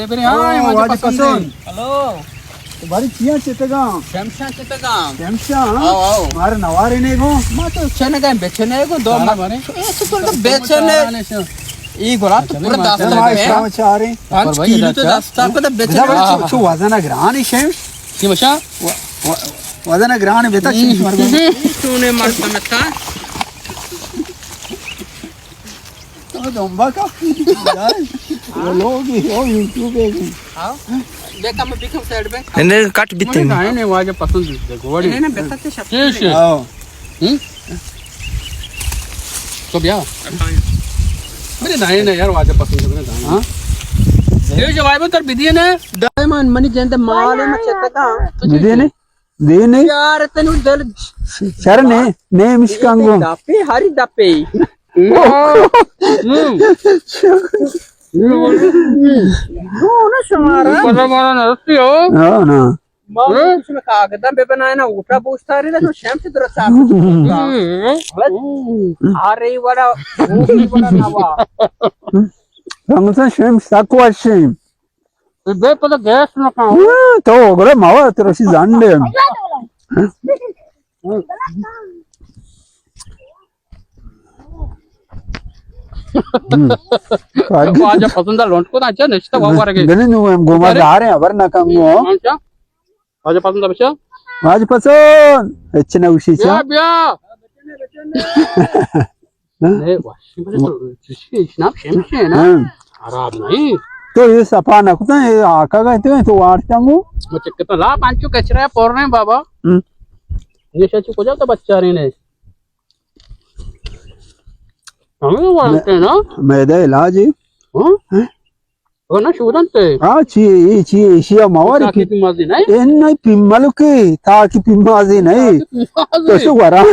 برے، ہاں، ہاں، واجہ پسند۔ ہلو۔ باری چیاں چتگاں؟ شمشاں چتگاں۔ شمشاں؟ آؤ، آؤ۔ مارا نوارے نے گو؟ ما تو چنے گئے، بچنے گو، دو سارا ما-، بارے؟ اے سکول تو بچنے۔ ای گلاب تو پورا دستا ما پہ۔ اسلام چارے۔ پانچ کیلو تو دستا پہ تو بچنے۔ بڑا چو، چو وزن گرانی شمش۔ چی مشا؟ و-، و-، وزن گران بیتا شمش مرگو۔ چونے مرد متا۔ تو دنبا کا؟ یار، وہ لوگ ہی ہو یوٹیوب پہ۔ ہاں۔ دیکھا میں بیکم سائیڈ پہ۔ انہیں کٹ بیتے۔ مجھے گائے نے واجہ پسند ہے، گوڑی۔ نہیں، نہیں، بہتر سے شب۔ ہاں۔ ہم؟ تو بیا۔ میرے دائیں نے یار واجہ پسند ہے، میرے دائیں۔ ہاں؟ یہ جو وائبر تر بدیے نا۔ دائیں من منی جند مال میں چکتا۔ بدیے نے؟ دینے؟ یار، تنو دل شر نے، نے مشکانگو۔ دپے، ہری دپے۔ ہم۔ دو نا شمارا۔ بڑا بڑا نرسی ہو۔ ہاں نا۔ ما ہم۔ کچھ میں کاغذاں بے بنائے نا، اوٹا بوشتاری نا، تو شمس درست آ۔ ہم۔ ارے وڑا، وڑا نوا۔ رنگتا شمس سکو شمس۔ بے پدا گیس نہ کھاؤ۔ ہاں، تو گڑا ماوا ترسی زنڈے۔ ہم۔ واجہ پسند لونٹ کو اچھا نشتا ہوا ورگے۔ دنے نو ہم گوما ارے۔ دارے، خبر نہ کم گو۔ اچھا۔ واجہ پسند بچا۔ واجہ پسند۔ اچھا نہ اسی چا۔ بیا، بیا۔ ہاں؟ اے واشی بلے تو چشی اشناب شمشے نا۔ ہاں۔ خراب نہیں۔ تو یہ صفا نہ کتا، یہ آقا کا تو، تو وارتا مو۔ مچکتا لا پانچو کچرا ہے پورنے بابا۔ ہم۔ یہ شچو کجا تو بچا رہے نے۔ ہمیں تو وارتے نا۔ میدہ علاج ہے۔ ہاں؟ ہاں؟ او نہ شودن تے۔ آ، چی، ای چی، ایشی ء مواری تاکہ پی-، پیمازی نہیں؟ اے نہیں، پیملو کے، تاکہ پیمازی نہیں۔ تاکہ پیمازی۔ تو شو ورا۔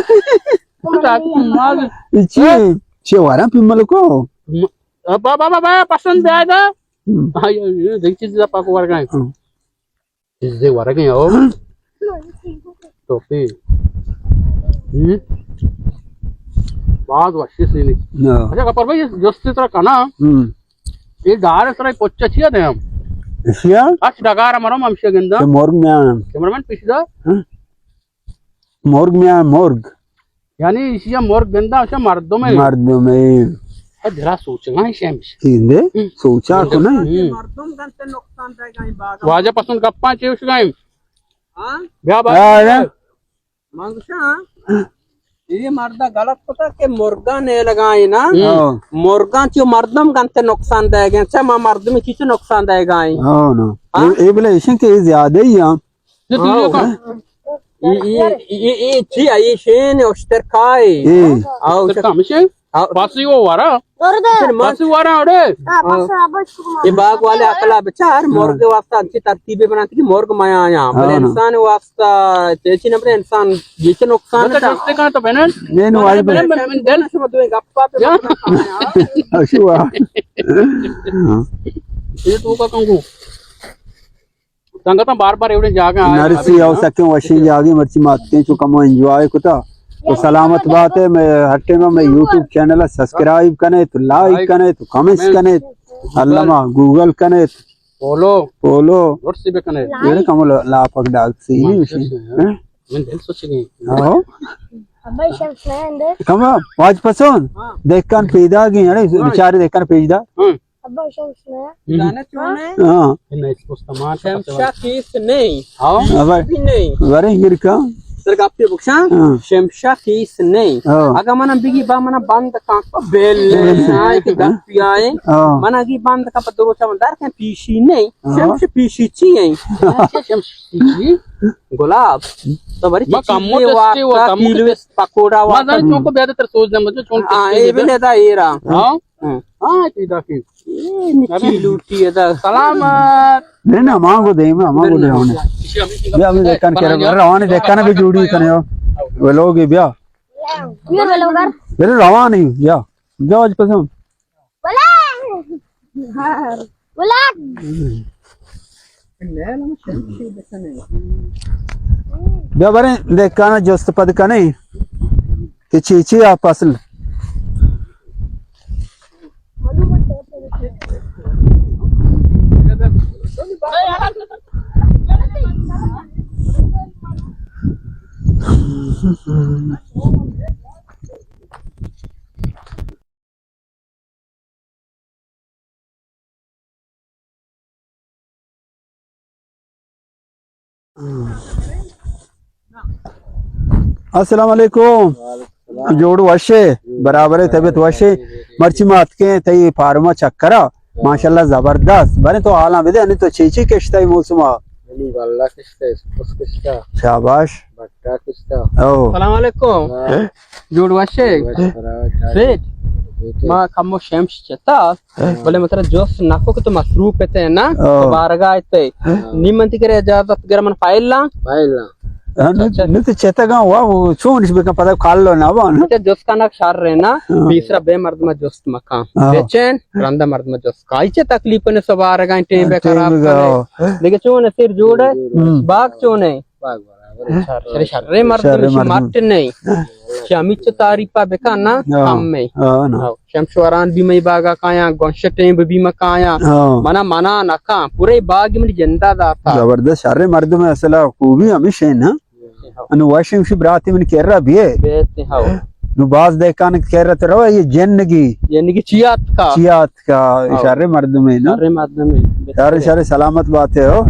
تاکہ پیمازی۔ ای چی، ہاں؟ چی ورا پیملو کو؟ م-، ابا، بابا، بابا، پسند بیائے دا۔ ہم۔ آئی، آئی، دیکھ چیز دا پاک ورگائیں۔ ہم۔ چیزے ورگیں او۔ ٹوپی۔ ہم۔ باز وشی سینی۔ نا۔ اچھا، گپر بھائی، جستی ترا کنا۔ ہم۔ یہ گار سرا پچا چیا دے ہم؟ اشیا؟ اچ ڈگار مرم ہمشیا گندا۔ کہ مرگ میان۔ کیمرہ مین پیش دا۔ ہاں۔ مرگ میان، مرگ۔ یعنی ایشی ء مرگ گنداں، ایشی ء مردم ء۔ مردم ء۔ اے دلا سوچگاں شمش۔ ایندے؟ ہم۔ سوچا کو نہیں؟ ہم۔ مردم گنتے نقصان دے گا این باغ۔ واجہ پسند گپاں چے وشگائیں؟ ہاں؟ بیا بات۔ ہاں، ہاں۔ من گوشاں، یہ مردا غلط پتا کہ مرگاں نے لگائیں نا۔ ہاں۔ مرگاں چو مردم گنتے نقصان دے گا، چا ما مردم چی چو نقصان دے گا؟ ہاں نا۔ ہاں؟ اے، اے بلے ایشن کہ اے زیادہ ہی ہاں۔ یہ تو یہ کام۔ یہ، یہ، یہ، یہ چی ہے؟ یہ شین ہے، اشتر کا ہے؟ اے۔ آؤ، اشتر کا ہمیشہ ہے؟ آؤ۔ پاسی وہ وارا۔ پاسی وارا اڑے۔ ہاں، پاسی وارا۔ یہ باغ والے عقلا بچار، ہاں۔ مرغ واسطہ اچھی ترتیبیں بناتی کہ مرغ میں آیا۔ ہاں، بلے ہاں۔ انسان واسطہ چیچی نہ بنے، انسان یہ چے نقصان مطلب تھا۔ رستے کا تو بہن۔ نہیں، نہیں، بھائی، بہن، بہن، بہن۔ شما دوئیں گپا پہ یا۔ مطلب کھانا ہے۔ اشوا۔ ہاں۔ یہ تو کا کنگو۔ سنگتاں بار بار ایوڑیں جاگہ آئے۔ نرسی او سکیں وشیں جاگے مرچی ماتکیں چو کمو انجوائے کتا۔ تو سلامت بات ہے، میں ہر ٹائم میں یوٹیوب چینل سبسکرائب کنے، تو لائک کنے، تو کمنٹس کنے، علامہ گوگل کنے، فالو۔ فالو۔ وٹس بکنے۔ میرے کمو لا-، لاپک ڈاک سی ہی مشین۔ ہاں؟ من دل سوچ گئی۔ ہاں۔ ابا شمس میں اندے۔ کمو واج پسند؟ ہاں۔ دیکھان پیدا گئے، اڑے ہاں۔ بیچارے دیکھان پیدا۔ ہاں۔ ابا شمس میں۔ ہم۔ دانا چون ہے؟ ہاں۔ شمشا کیس نہیں۔ ہاں۔ ابا۔ بھی نہیں۔ ورے گرکا۔ سر گپے بکشاں؟ ہاں۔ شمشا کیس نہیں۔ ہاں۔ اگا منا بگی با منا بند کن۔ بل۔ آئے کہ گپی آئے۔ ہاں۔ منا گی بند کن پہ دروچا من در کن پیشی نہیں۔ ہاں۔ شمش پیشی چی ہیں؟ شمش پیشی؟ گلاب۔ تو بری ما چیزے کمو دستی و واسطہ کمو کیلو دستی۔ پکوڑا ما واسطہ۔ زن چونکو بیادے تر سوچ دے مجھے چون ہاں، اے بلے دا ایرا۔ ہاں؟ ہاں۔ ہاں، چی دا کی؟ اے نکی لوٹی ہے دا۔ سلامت۔ نہیں، نہیں، مانگو دے، مانگو دے، ہونے۔ بیا، ہمیں دیکھن کرے، روانی دیکھن بھی جوڑی کنے ہو۔ وہ لوگ بیا۔ بیا، بیا، بیا۔ میرے روانی، بیا۔ بیا، آج پسند۔ بولے۔ بولے۔ بیا بریں دہکان ءَ جست پد کنیں کہ چی چی آ فصل۔ السلام علیکم۔ جوڑ وشے؟ برابر ہے، طبیعت وشے؟ مرچی ما اتکیں تئی فارما چکرا، ماشاءاللہ زبردست۔ بلے تو حالاں بدے، انی تو چی چی کشتا ای موسما؟ انی غلہ کشتا، اسکس کشتا۔ شاباش۔ بھٹا کشتا۔ او۔ السلام علیکم۔ ہاں۔ جوڑ وشے؟ وش برابر۔ سیٹ۔ سیٹ۔ ما کمو شمش چتا۔ بلے من ترا جست نکو کہ تو مصروف اتے نا، او۔ تو بارگاہ اتے۔ ہاں۔ نی من تئی کرا اجازت گر من فائل لاں۔ فائل لاں۔ ہاں، نہ، اچھا۔ نہ تو چتگاں وا، وہ چون اش بکن پدا کالو نہ بان۔ اچھا، جست کنگ شر ہے نا، ہاں۔ پیسرا بے مردم جست مکان۔ ہاں۔ بے چین، رندا مردم جست کا۔ ایچے تکلیف نے سبارگاں ٹیم بے ٹیم خراب بے، کنے۔ ہاں۔ دیکھے چون ہے سر جوڑ ہے، ہم۔ باغ چون ہے۔ باغ برابر۔ شر، شر، شر مردم شر مردم۔ مٹ نہیں۔ شامی چو تعریف بکن نا، ہاں۔ کم میں۔ ہاں نا۔ ہاں۔ شمشوران بی مئی باغا کایاں، گونشٹیں بی مکایاں۔ ہاں۔ منا منا نکاں، پورے باغ منی جندا داتا۔ زبردست، شر مردم اصلا خوبی ہمیش ہے نا۔ ہاں۔ انو واشنگ مشین براتی من کرا بیے۔ بیتے ہاں۔ نو باز دہکان کرا تو روا یہ جنگی۔ جنگی چیات کا۔ چیات کا، ہاں۔ شر مردم ہے نا۔ شر مردم ہے۔ شر، شر سلامت بات ہے ہو۔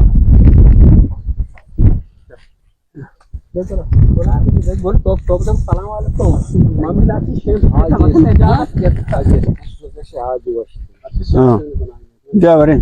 بول، ٹاپ، ٹاپ دم، السلام علیکم۔ معاملہ کی شیخ ہاں جی۔ اجازت۔ ہاں جی۔ بیا ورے۔